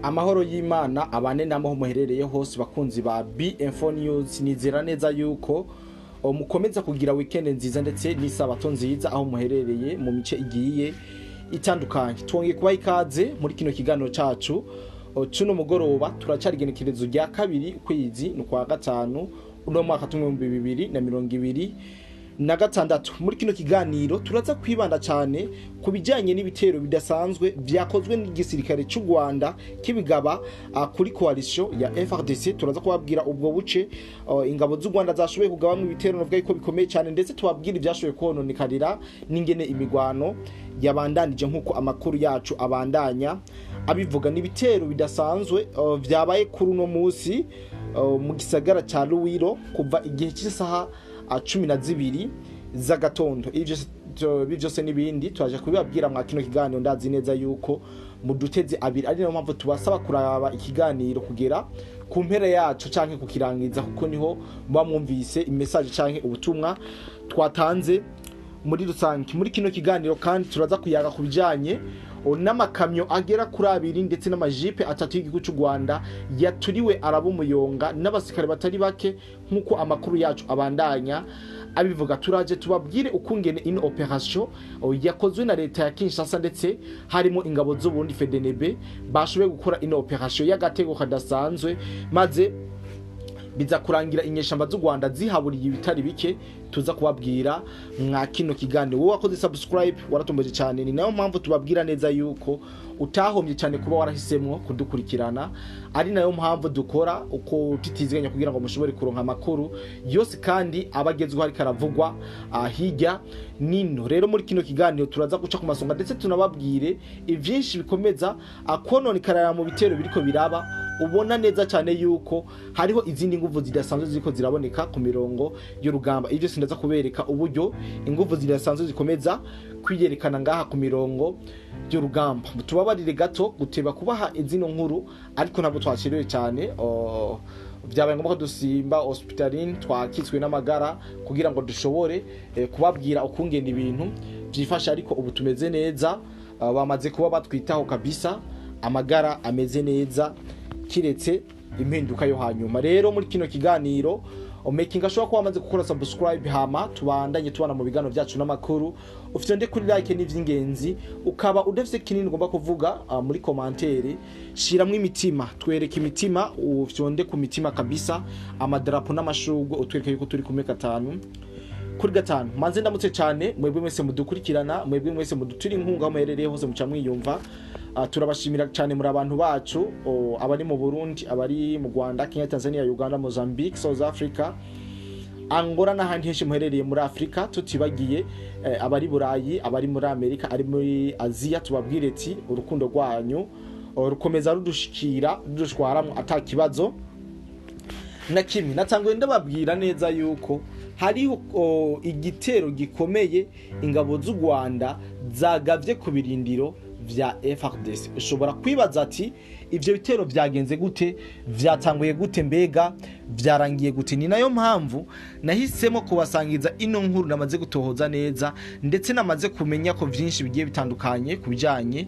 Amahoro y'Imana abane namwe muherereye hose, bakunzi ba B-Info News. Nizera neza yuko mukomeza kugira weekend nziza ndetse n'isabato nziza aho muherereye mu mice igiye itandukanye. Twongeye kubaha ikaze muri kino kiganiro cacu cuno mugoroba. Turacari igenekerezo rya 2, ukwezi ni ukwa 5, uno mwaka tumwe 2026. Muri kino kiganiro turaza kwibanda cyane ku bijyanye n'ibitero bidasanzwe byakozwe n'igisirikare cy'u Rwanda kibigaba kuri coalition ya FARDC. Turaza kubabwira ubwo buce ingabo z'u Rwanda zashoboye kugabamwo ibitero, navuga yuko bikomeye cyane, ndetse tubabwira ibyashoboye kononekarira n'ingene imigwano yabandanije nk'uko amakuru yacu abandanya abivuga. N'ibitero bidasanzwe vyabaye kuri uno munsi mu gisagara ca Luwiro kuva igihe cy'isaha 12 z'agatondo. Ivyo byose n'ibindi twaje kubibabwira mwa kino kiganiro. Ndazi neza yuko muduteze abiri, ari nayo mpamvu tubasaba kuraba ikiganiro kugera ku mpera yacu canke kukirangiza, kuko niho muba mwumvise imessage canke ubutumwa twatanze muri rusange. Muri kino kiganiro kandi turaza kuyaga ku bijanye n'amakamyo agera kuri abiri ndetse n'amajipe atatu y'igihugu cy'u Rwanda yaturiwe araba umuyonga n'abasirikare batari bake, nk'uko amakuru yacu abandanya abivuga. Turaje tubabwire ukungene ino operation yakozwe na leta ya Kinshasa, ndetse harimo ingabo z'u Burundi FDNB bashoboye gukora ino operation y'agatego kadasanzwe, maze biza kurangira inyeshamba z'u Rwanda zihaburiye ibitari bike. Tuza kubabwira mwa kino kiganiro. Wowe wakoze subscribe waratomboje cyane, ni nayo mpamvu tubabwira neza yuko utahombye cyane kuba warahisemwo kudukurikirana, ari nayo mpamvu dukora uko tutiziganya kugira ngo mushobore kuronka amakuru yose kandi abagezweho ariko aravugwa hirya nino. Rero muri kino kiganiro turaza guca ku masonga, ndetse tunababwire ivyinshi bikomeza kononekara mu bitero biriko biraba. Ubona neza cyane yuko hariho izindi nguvu zidasanzwe ziriko ziraboneka ku mirongo y'urugamba. Ivyo sindaza kubereka uburyo inguvu zidasanzwe zikomeza kwiyerekana ngaha ku mirongo y'urugamba. Tubabarire gato guteba kubaha izino nkuru, ariko ntabwo twacerewe cyane. Vyabaye ngombwa ko dusimba hospitaline, twakitswe n'amagara kugira ngo dushobore kubabwira ukungena ibintu vyifashe, ariko ubu tumeze neza. Bamaze kuba batwitaho kabisa, amagara ameze neza kiretse impinduka yo hanyuma. Rero muri kino kiganiro making ashobora kuba amaze gukora subscribe, hama tubandanye tubana mu biganiro byacu n'amakuru. Ufite nde kuri like n'ivy'ingenzi. Ukaba udafise kinini ugomba kuvuga muri commentaire, shiramwo imitima, twereke imitima, ufyonde ku mitima kabisa, amadarapo n'amashurwe, utwereke yuko turi kumwe gatanu kuri gatanu. Manze ndamutse cyane mwebwe mwese mudukurikirana, mwebwe mwese mudutura inkunga aho muherereye hose muca mwiyumva. Turabashimira cyane muri abantu bacu, abari mu Burundi, abari mu Rwanda, Kenya, Tanzania, Uganda, Mozambique, South Africa, Angola n'ahandi henshi muherereye muri Afrika, tutibagiye abari Burayi, abari muri Amerika, ari muri Aziya. Tubabwire ati urukundo rwanyu rukomeza rudushikira, rudushwaramwo ata kibazo na kimwe. Natanguye ndababwira neza yuko hariho igitero gikomeye ingabo z'u Rwanda zagavye ku birindiro vya FARDC. Ushobora kwibaza ati ivyo bitero vyagenze gute, vyatanguye gute, mbega vyarangiye gute? Ni nayo mpamvu nahisemo kubasangiza ino nkuru namaze gutohoza neza, ndetse namaze kumenya ko vyinshi bigiye bitandukanye ku bijanye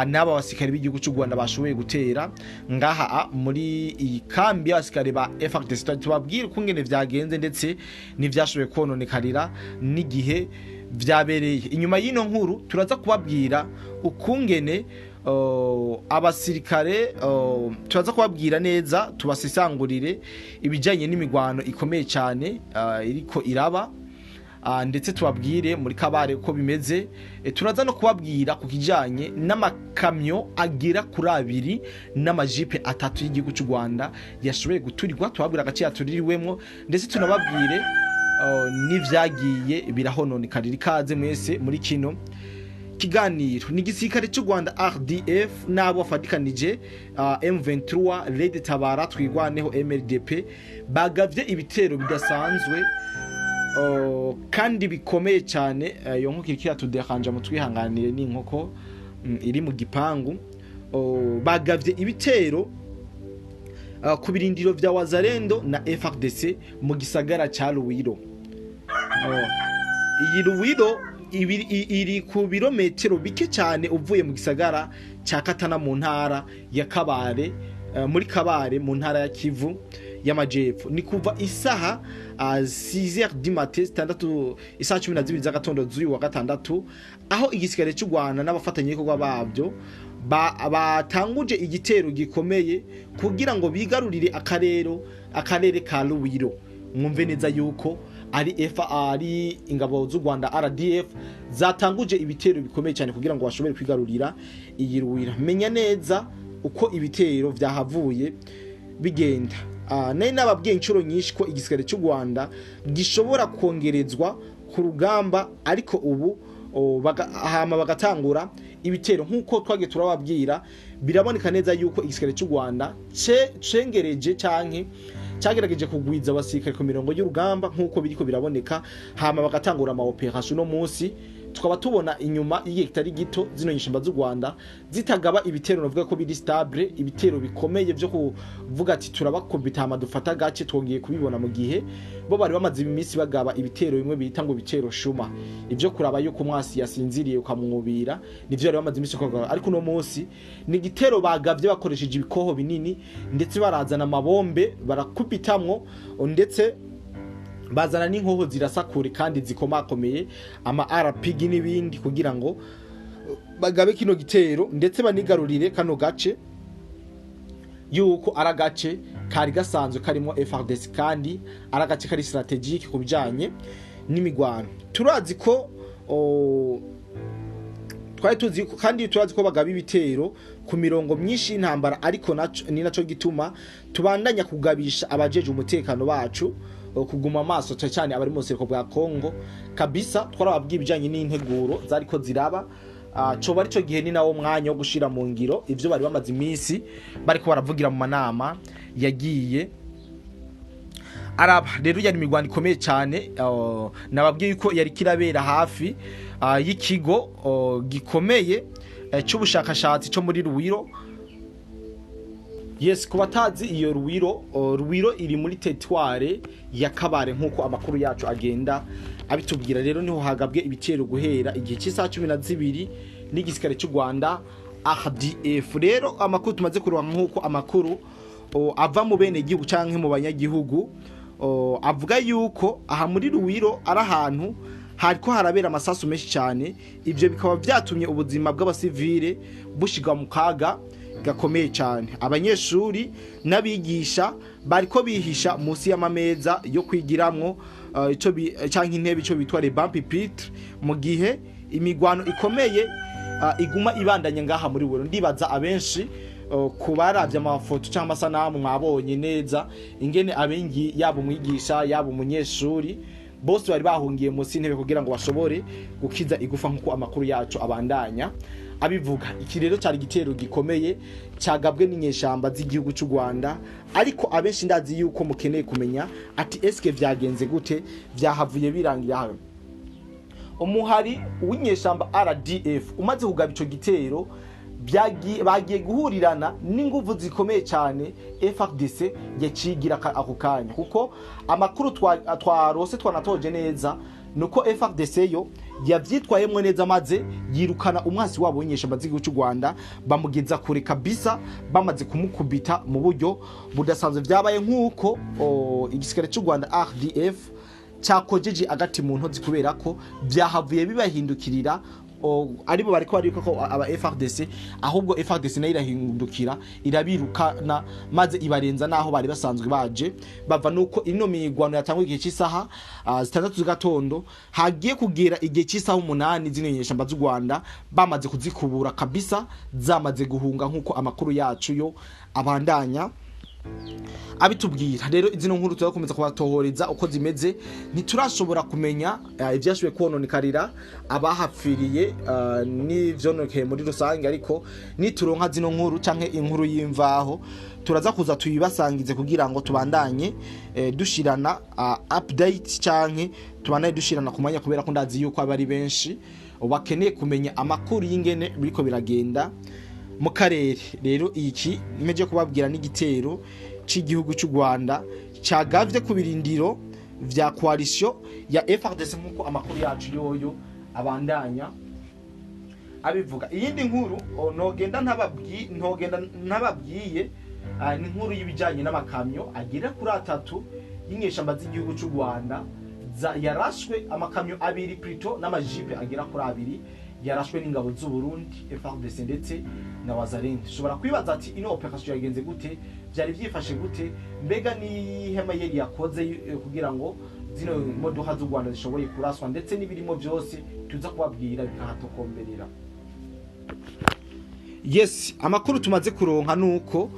n'aba basirikare b'igihugu cy'u Rwanda bashoboye gutera ngaha muri iyi kambi y'abasirikare ba FARDC. Tubabwire ukungene vyagenze ndetse n'ivyashoboye kononekarira n'igihe vyabereye. Inyuma y'ino nkuru turaza kubabwira ukungene abasirikare, turaza kubabwira neza, tubasesangurire ibijyanye n'imigwano ikomeye cyane iriko iraba, ndetse tubabwire muri Kabare uko bimeze. Turaza no kubabwira ku kijyanye n'amakamyo agera kuri abiri n'amajipe atatu y'igihugu cy'u Rwanda yashoboye guturirwa, tubabwira agace yatuririwemo, ndetse tunababwire n'ivyagiye birahononekarira. Ikaze mwese muri kino kiganiro. Ni igisirikare cy'u Rwanda RDF n'abo bafatikanije, M23, Red Tabara, Twigwaneho, MRDP, bagavye ibitero bidasanzwe kandi bikomeye cyane. Iyo nkoko iriko iratudehanja, mutwihanganire, ni inkoko iri mu gipangu. Bagavye ibitero ku birindiro vya Wazalendo na FARDC mu gisagara ca Luwiro. Iyi Luwiro Iri ku birometero bike cyane uvuye mu gisagara cya Katana mu ntara ya Kabare, muri Kabare mu ntara ya Kivu y'Amajepfo. Ni kuva isaha 6h du matin, zitandatu, isaha 12 z'agatondo z'uyu wa gatandatu, aho igisirikare cy'u Rwanda n'abafatanyabikorwa babyo batanguje igitero gikomeye kugira ngo bigarurire akarere ka Ruwiro. Mwumve neza yuko ari ari ingabo z'u Rwanda RDF zatanguje ibitero bikomeye cyane kugira ngo bashobore kwigarurira iyi Ruwira. Menya neza uko ibitero vyahavuye bigenda. Nari nababwiye inshuro nyinshi ko igisirikare cy'u Rwanda gishobora kongerezwa ku rugamba, ariko ubu hama bagatangura ibitero nk'uko twagiye turababwira. Biraboneka neza yuko igisirikare cy'u Rwanda cengereje canke cagerageje kugwiza abasirikare ku mirongo y'urugamba nk'uko biriko biraboneka, hama bagatangura ama opération. No munsi tukaba tubona inyuma y'igihe kitari gito zino nyeshamba z'u Rwanda zitagaba ibitero navuga ko biri stable, ibitero bikomeye byo kuvuga ati turabakubita hama dufata agace. Twongeye kubibona mu gihe bo bari bamaze iminsi bagaba ibitero bimwe bita ngo ibitero shuma, ibyo kuraba yuko umwasi yasinziriye ukamwubira, nivyo bari bamaze iminsi bagaba. Ariko uno munsi ni igitero bagavye bakoresheje ibikoho binini, ndetse barazana amabombe barakubitamwo, ndetse bazana n'inkoho zirasakure kandi zikomakomeye, ama RPG n'ibindi, kugira ngo bagabe kino gitero ndetse banigarurire kano gace, yuko ari agace kari gasanzwe karimo FARDC kandi ari agace kari stratégique ku bijanye n'imigwano. Turazi ko twari tuzi ko, kandi turazi ko bagaba ibitero ku mirongo myinshi y'intambara, ariko ni naco gituma tubandanya kugabisha abajeje umutekano bacu kuguma amaso cyane cyane abari mu buseruko bwa Kongo kabisa. Twarababwiye ibijanye n'integuro zariko ziraba. Coba arico gihe, ni nawo mwanya wo gushira mu ngiro ivyo bari bamaze iminsi bariko baravugira mu manama yagiye araba. Rero yari imigwano ikomeye cyane. Nababwiye yuko yari kirabera hafi y'ikigo gikomeye c'ubushakashatsi cyo muri Ruwiro. Yes, ku batazi iyo Ruwiro, Ruwiro iri muri territoire ya Kabare nk'uko amakuru yacu agenda abitubwira. Rero niho hagabwe ibitero guhera igihe cy'isaha 12 n'igisirikare cy'u Rwanda RDF. Rero amakuru tumaze kuronka, nk'uko amakuru ava mu bene gihugu canke mu banyagihugu, avuga yuko aha muri Ruwiro ari ahantu hariko harabera amasasu menshi cyane. Ivyo bikaba vyatumye ubuzima bw'abasivile bushigwa mu kaga gakomeye cyane. Abanyeshuri n'abigisha bariko bihisha munsi y'amameza yo kwigiramwo ico canke intebe, ico bitwa les bancs pupitres, mu gihe imigwano ikomeye iguma ibandanye ngaha muri Ruwiro. Ndibaza abenshi ku baravye amafoto cyangwa amasanamu mwabonye neza ingene abengi, yaba umwigisha yaba umunyeshuri, bose bari bahungiye munsi y'intebe kugira ngo bashobore gukiza igufa, nk'uko amakuru yacu abandanya abivuga. Iki rero cyari igitero gikomeye cyagabwe n'inyeshamba z'igihugu cy'u Rwanda. Ariko abenshi ndazi yuko mukeneye kumenya ati: eske vyagenze gute, vyahavuye birangira hano? Umuhari w'inyeshamba RDF umaze kugaba ico gitero, bagiye guhurirana n'inguvu zikomeye cyane FARDC yacigira ako kanya, kuko amakuru twarose twanatoje neza nuko FARDC yo yavyitwayemwo neza, maze yirukana umwasi wabo w'inyeshamba z'igihugu cy'u Rwanda, bamugeza kure kabisa, bamaze kumukubita mu buryo budasanzwe. Vyabaye nk'uko igisirikare cy'u Rwanda RDF cyakojeje agati mu ntozi, kubera ko byahavuye bibahindukirira. Aribo bariko bariruka ko aba FARDC, ahubwo FARDC nayo irahindukira irabirukana, maze ibarenza naho bari basanzwe baje bava. Nuko ino migwano yatangwa igihe cy'isaha 6 z'agatondo, hagiye kugera igihe cy'isaha 8 zino nyeshamba z'u Rwanda bamaze kuzikubura kabisa, zamaze guhunga, nkuko amakuru yacu yo abandanya abitubwira. Rero izino nkuru turakomeza kubatohoreza uko zimeze. Ntiturashobora kumenya ivyashoboye kononekarira abahapfiriye n'ivyononekaye muri rusange, ariko nituronka zino nkuru canke inkuru y'imvaho turaza kuza tuyibasangize kugira ngo tubandanye dushirana update canke tubandanye dushirana ku mwanya, kubera ko ndazi yuko aba ari benshi bakeneye kumenya amakuru y'ingene biriko biragenda mu karere. Rero iki meje kubabwira n'igitero c'igihugu cy'u Rwanda cagavye ku birindiro vya coalition ya FARDC, nk'uko amakuru yacu yoyo abandanya abivuga. Iyindi nkuru ntogenda ntababwiye ni inkuru y'ibijyanye n'amakamyo agera kuri atatu y'inyeshamba z'igihugu cy'u Rwanda yarashwe, amakamyo abiri plutôt n'amajipe agera kuri abiri yarashwe n'ingabo z'u Burundi, FARDC ndetse na Wazalendo. Ushobora kwibaza ati: "Ino operation yagenze gute? Byari byifashe gute? Mbega ni hema yari yakoze kugira ngo zino modoka z'u Rwanda zishoboye kuraswa ndetse n'ibirimo byose tuza kubabwira bikahatokomberera?" Yes, amakuru tumaze kuronka nuko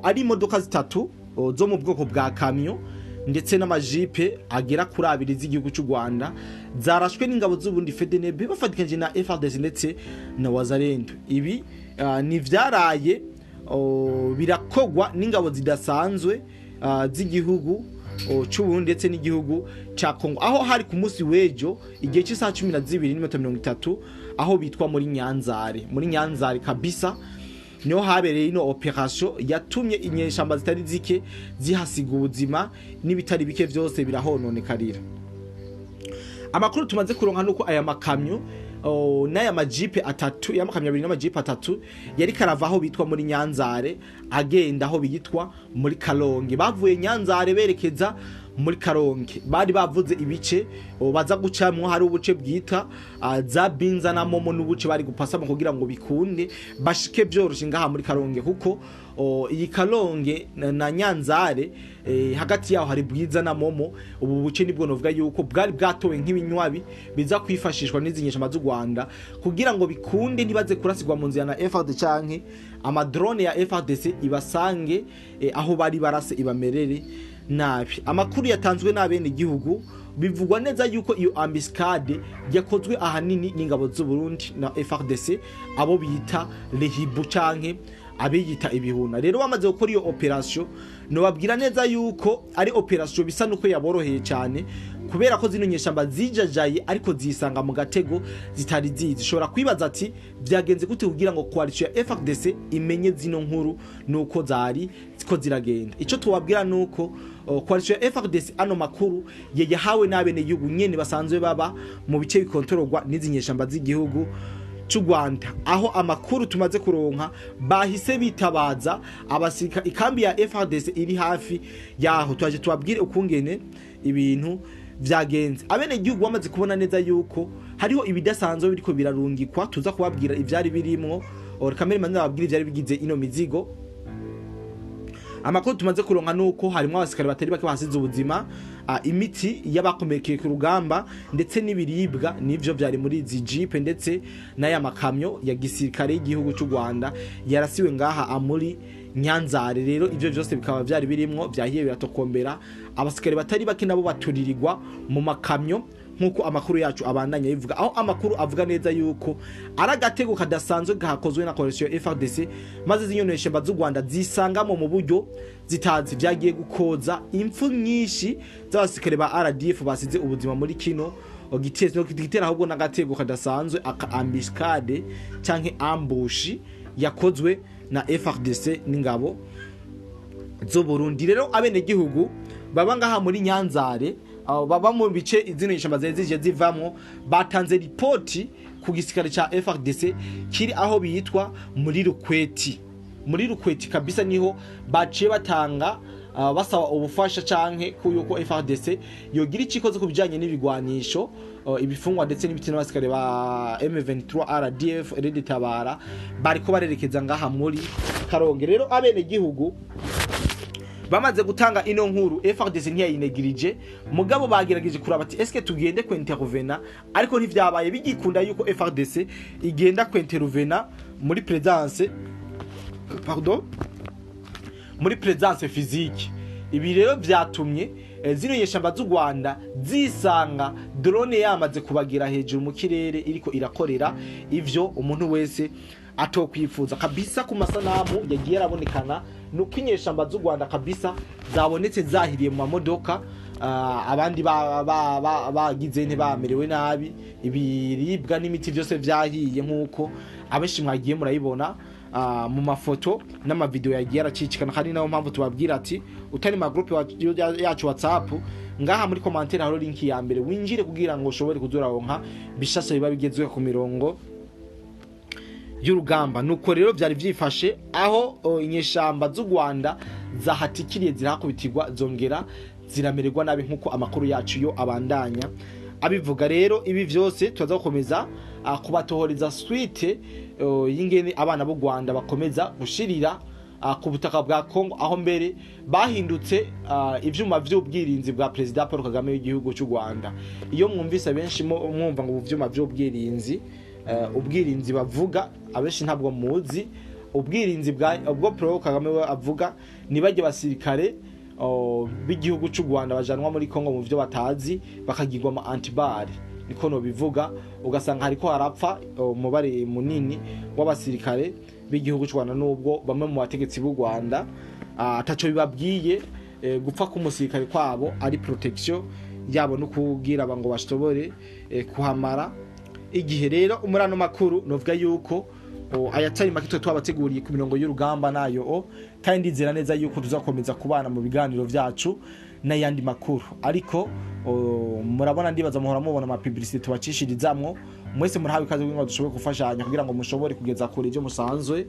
ari imodoka zitatu zo mu bwoko bwa kamyo ndetse n'amajipe agera kuri abiri z'igihugu cy'u Rwanda zarashwe n'ingabo z'Uburundi, FDNB, bafatikanyije na FARDC ndetse na Wazalendo. Ibi ni vyaraye birakogwa n'ingabo zidasanzwe z'igihugu c'Uburundi ndetse n'igihugu ca Congo, aho hari ku munsi w'ejo igihe cy'isaha 12:30, aho bitwa muri Nyanzare. Muri Nyanzare kabisa niho habereye ino operation yatumye inyeshamba zitari zike zihasiga ubuzima, n'ibitari bike vyose birahononekarira. Amakuru tumaze kuronka nuko aya makamyo n'aya majipe atatu, ya makamyo abiri n'amajipe atatu, yari karava aho bitwa muri Nyanzare agenda aho bitwa muri Karonge. Bavuye Nyanzare berekeza muri Karonge. Bari bavuze ibice baza gucamwo, hari ubuce bwita za Binza na Momo, n'ubuce bari gupasamo kugira ngo bikunde bashike byoroshe ngaha muri Karonge, kuko iyi Karonge na Nyanzare hagati yaho hari Bwiza na Momo. Ubu buce nibwo novuga yuko bwari bwatowe nk'ibinywabi biza kwifashishwa n'izi nyeshamba z'u Rwanda kugira ngo bikunde ntibaze kurasigwa mu nzira na FARDC canke amadrone ya FARDC ibasange aho bari barase ibamerere nabi. Amakuru yatanzwe n'abene igihugu, bivugwa neza yuko iyo embuscade yakozwe ahanini n'ingabo z'u Burundi na FARDC, abo bita Lehibu canke abiyita ibihuna. Rero bamaze gukora iyo operation, nobabwira neza yuko ari operation bisa nuko yaboroheye cyane, kubera ko zino nyeshamba zijajaye ariko zisanga mu gatego zitari zizi. Ushobora kwibaza ati: "Byagenze gute kugira ngo coalition ya FARDC imenye zino nkuru nuko zari ko ziragenda?" Ico tubabwira nuko coalition ya FARDC ano makuru yahawe n'abene gihugu nyene basanzwe baba mu bice bikontororwa n'izi nyeshamba z'igihugu cy'u Rwanda, aho amakuru tumaze kuronka bahise bitabaza abasirika ikambi ya FARDC iri hafi yaho. Twaje tubabwire ukungene ibintu vyagenze. Abene gihugu bamaze kubona neza yuko hariho ibidasanzwe biriko birarungikwa, tuza kubabwira ivyari birimwo. Kamere manza babwira ivyari bigize ino mizigo. Amakuru tumaze kuronka nuko harimo abasikari batari bake basize ubuzima, imiti y'abakomerekeye ku rugamba ndetse n'ibiribwa, nivyo vyari muri izi jipe ndetse n'aya makamyo ya gisirikare y'igihugu cy'u Rwanda yarasiwe ngaha amuri Nyanzare. Rero ivyo vyose bikaba vyari birimwo vyahiye biratokombera, abasikari batari bake nabo baturirirwa mu makamyo, nk'uko amakuru yacu abandanya bivuga, aho amakuru avuga neza yuko ari agatego kadasanzwe gakozwe na coalition FARDC, maze zinyoneshemba z'u Rwanda zisangamo mu buryo zitazi. Vyagiye gukoza impfu nyinshi z'abasirikare ba RDF basize ubuzima muri kino gitero, gitera ahubwo n'agatego kadasanzwe aka embuscade canke ambush yakozwe na FARDC n'ingabo z'u Burundi. Rero abenegihugu baba ngaha muri Nyanzare, abo baba mu bice zino nyeshamba zari zije zivamwo, batanze ripoti ku gisirikare ca FARDC kiri aho bitwa muri Rukweti. Muri Rukweti kabisa niho baciye batanga basaba ubufasha canke ku yuko FARDC yogira icikoze ku bijanye n'ibigwanisho, ibifungwa ndetse n'ibiti n'abasikare ba M23 RDF RED Tabara bariko barerekeza ngaha muri Karonge. Rero abene gihugu bamaze gutanga ino nkuru, FARDC ntiyayinegirije, mugabo bagerageje kuraba ati: "Eske tugende kwintervena?" Ariko ntivyabaye bigikunda yuko FARDC igenda kwintervena muri présence, pardon, muri présence physique. Ibi rero vyatumye zino nyeshamba z'u Rwanda zisanga drone yamaze kubagira hejuru mu kirere iriko irakorera ivyo umuntu wese atokwifuza kabisa. Ku masanamu yagiye arabonekana nuko inyeshamba z'u Rwanda kabisa zabonetse zahiriye mu mamodoka, abandi bagize ntibamerewe nabi, ibiribwa n'imiti byose vyahiye, nk'uko abenshi mwagiye murayibona mu mafoto n'amavideo yagiye aracicikana. Kandi nayo mpamvu tubabwira ati utari ma groupe yacu WhatsApp. Ngaha muri commentaire hariho link ya mbere, winjire kugira ngo ushobore kuzoraronka bishasha biba bigezweho ku mirongo y'urugamba. Nuko rero byari byifashe aho inyeshamba z'u Rwanda zahatikiriye, zirahakubitirwa, zongera ziramererwa nabi, nk'uko amakuru yacu yo abandanya abivuga. Rero ibi vyose turaza gukomeza kubatohoreza suite y'ingene abana b'u Rwanda bakomeza gushirira ku butaka bwa Congo, aho mbere bahindutse ivyuma vy'ubwirinzi bwa Perezida Paul Kagame w'igihugu cy'u Rwanda. Iyo mwumvise benshi mwumva ngo ubu vyuma vy'ubwirinzi, ubwirinzi bavuga abenshi ntabwo muzi ubwirinzi bwa ubwo Paul Kagame we avuga. Nibajye basirikare b'igihugu cy'u Rwanda bajanwa muri Congo mu byo batazi, bakagirwa ama anti-balles, niko no bivuga. Ugasanga hariko harapfa umubare munini w'abasirikare b'igihugu cy'u Rwanda, nubwo bamwe mu bategetsi b'u Rwanda ataco bibabwiye. Gupfa k'umusirikare kwabo ari protection yabo no kugira ngo bashobore kuhamara igihe. Rero muri ano makuru novuga yuko ayatari make twe twabateguriye ku mirongo y'urugamba nayo, kandi ndizera neza yuko tuzakomeza kubana mu biganiro vyacu n'ayandi makuru. Ariko murabona, ndibaza muhora mubona ama publicité tubacishirizamwo. Mwese murahawe ikaze kugira ngo dushobore gufashanya, kugira ngo mushobore kugeza kure ibyo musanzwe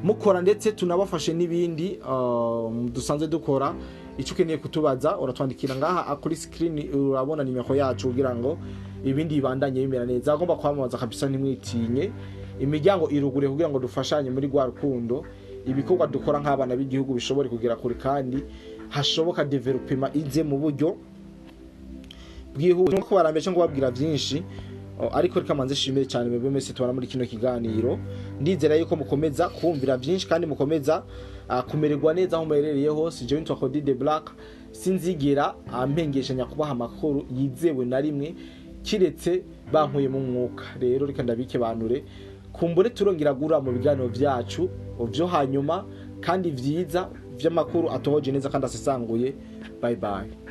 mukora, ndetse tunabafashe n'ibindi dusanzwe dukora. Icyo ukeneye kutubaza uratwandikira ngaha kuri screen, urabona nimero yacu, kugira ngo ibindi bibandanye bimera neza. Agomba kwamamaza kabisa, ntimwitinye, imiryango irugure kugira ngo dufashanye muri rwa rukundo, ibikorwa dukora nk'abana b'igihugu bishobore kugera kure kandi hashoboka, développement ize mu buryo bwihuse. Nkuko barambye ngo babwira byinshi, ariko reka manze shimire cyane mwebwe mwese tubana muri kino kiganiro. Ndizera yuko mukomeza kumvira byinshi kandi mukomeza kumererwa neza aho muherereye hose. Jewe nitwa Cody the Black, sinzigera ampengesha kubaha amakuru yizewe na rimwe, kiretse bankuye mu mwuka. Rero reka ndabike banure, kumbure turongera gura mu biganiro byacu byo hanyuma kandi vyiza vy'amakuru atohoje neza kandi asesanguye. Bye bye.